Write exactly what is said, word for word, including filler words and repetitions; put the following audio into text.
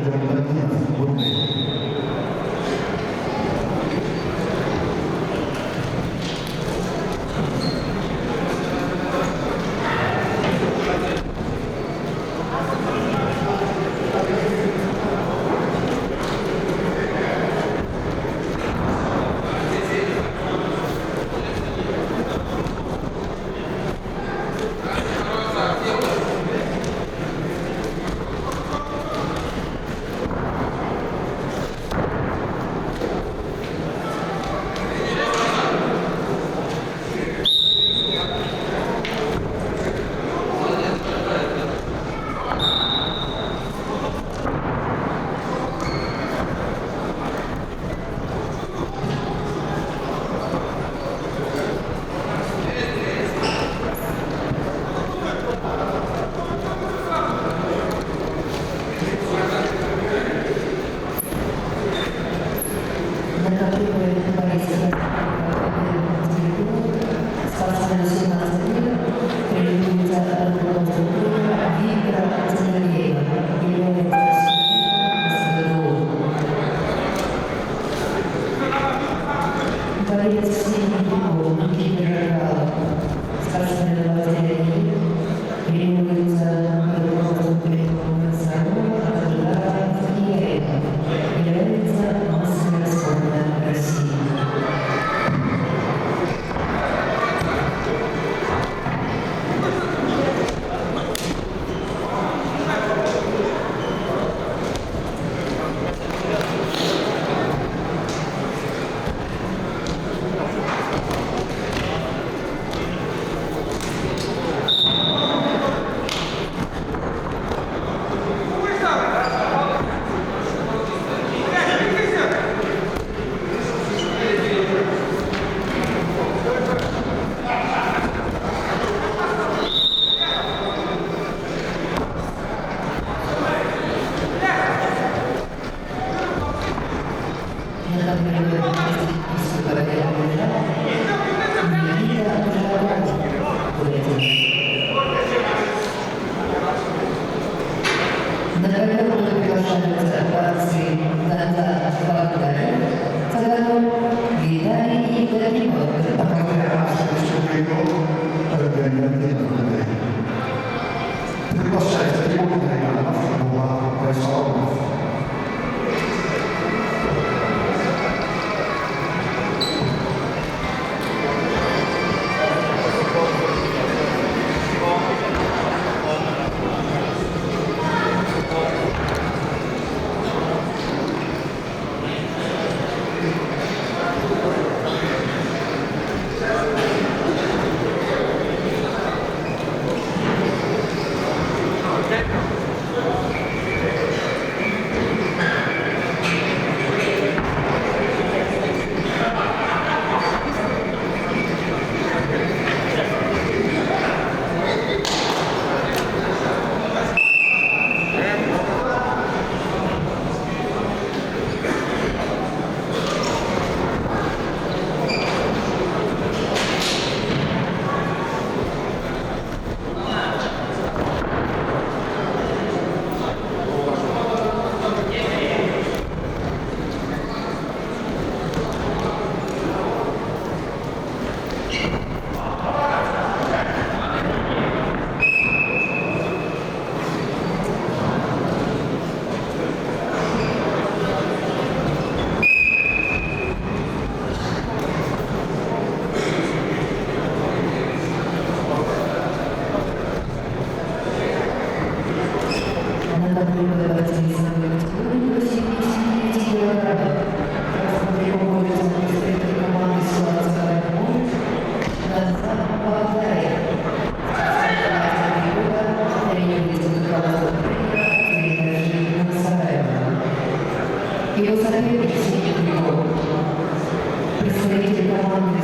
На ковре борется спортсмен восемнадцати лет, тренируется от руководства тренера Виктора Тимофеева, является членом СВДУ. Борец в синем трико Никита Жагалов, спортсмен двадцати лет, тренируется под руководством тренера Сарова, ожидает и является мастером спорта России. На ковёр приглашаются борцы Данзан Багдаев, Таганрог, Виталий Ибрагимов. Приглашается Тимур Гайнанов, Булат Байсалов. Его соперник в синем трико. Представитель команды